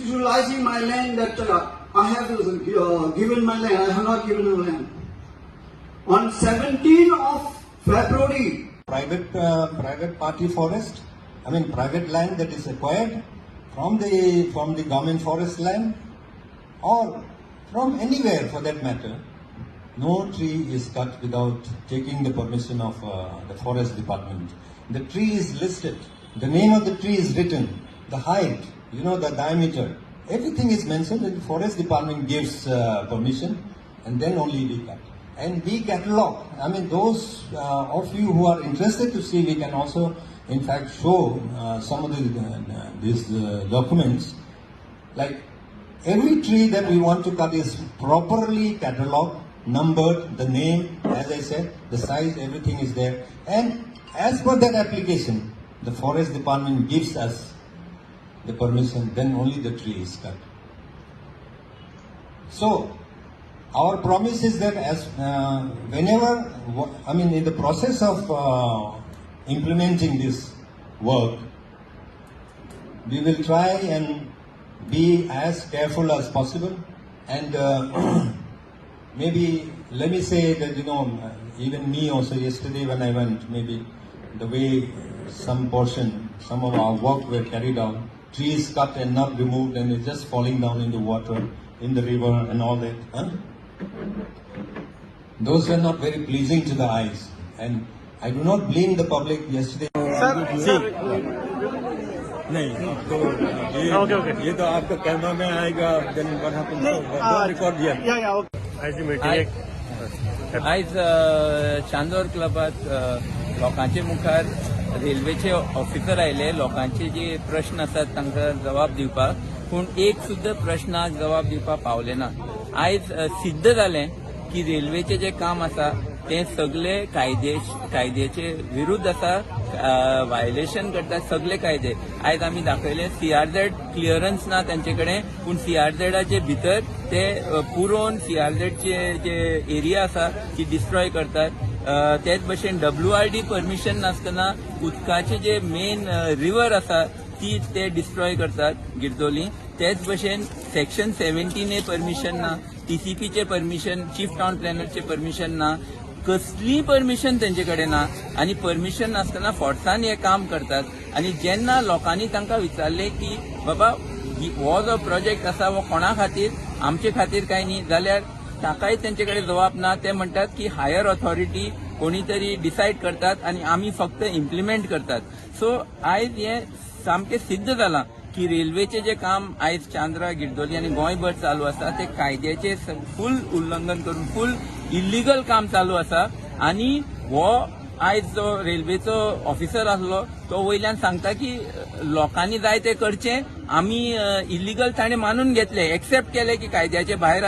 utilizing my land that I have given my land. I have not given a land. On 17 of February, Private party forest, I mean private land that is acquired from the government forest land or from anywhere for that matter, no tree is cut without taking the permission of the forest department. The tree is listed, the name of the tree is written, the height, the diameter, everything is mentioned, and the forest department gives permission, and then only we cut. And we catalog. I mean, those of you who are interested to see, we can also, in fact, show some of these documents. Like every tree that we want to cut is properly cataloged, numbered, the name, as I said, the size, everything is there. And as per that application, the forest department gives us the permission, then only the tree is cut. So, our promise is that as whenever, I mean, in the process of implementing this work, we will try and be as careful as possible, and maybe let me say that even me also yesterday when I went, maybe the way some portion, some of our work were carried out, trees cut and not removed and it's just falling down in the water, in the river and all that, huh? Those were not very pleasing to the eyes, and I do not blame the public yesterday. नहीं तो ये Okay, okay. ये तो आपका camera में आएगा, then what happens? Record दिया. आयची मिटींग एक आयज चांदोर क्लबात लोकांचे मुखार रेल्वेचे ऑफिसर आयले लोकांचे जे प्रश्न आसात तांकां जबाब दिवपाक, पूण एक सुद्दां प्रश्नाक जबाब दिवपाक पावले ना. आयज सिद्ध जालें की रेल्वेचें जें काम आसा तें सगळे कायद्याचे विरुद्ध आसा, व्हायलेशन करतात सगळे कायदे. आयज आमी दाखयले, सीआरझेड क्लियरन्स ना तांचे कडेन, पूण सीआरझेडाचे भितर ते पुरोवन सीआरझेडचे जे एरिया आसा ती डिस्ट्रॉय करतात. तेच भशेन डब्ल्यूआरडी परमिशन नासतना उदकाचे जे मेन रिवर आसा ती ते डिस्ट्रॉय करतात गिरदोली. तेच भशेन सेक्शन 17 ए परमिशन ना, टीसीपीचे परमिशन, चीफ टाउन प्लॅनरचे परमिशन ना, कसलीय परमिशन तेंचे कडेन ना आनी परमिशन नासतना फोर्सान हे काम करतात. आनी जेन्ना लोकांनी तांकां विचारलें की बाबा, हो जो प्रोजेक्ट आसा हो कोणा खातीर, आमचे खातीर काय न्ही, जाल्यार ताकाय तेंचे कडेन जबाब ना. ते म्हणटात की हायर ऑथॉरिटी कोणी तरी डिसायड करतात आनी आमी फक्त इम्प्लिमेंट करतात. सो आयज हें सामकें सिद्ध जालां की रेल्वेचें जें काम आयज चांद्रा, गिरदोली आनी गोंयभर चालू आसा ते कायद्याचें फूल उल्लंघन करून फूल इल्लिगल काम चालू आसा. आनी हो आयज जो रेल्वेचो ऑफिसर आसलो तो वयल्यान सांगता की लोकांनी जाय ते करचें, आमी इल्लिगल ताणें मानून घेतलें, एक्सेप्ट केलें की कायद्याचे भायर आसा.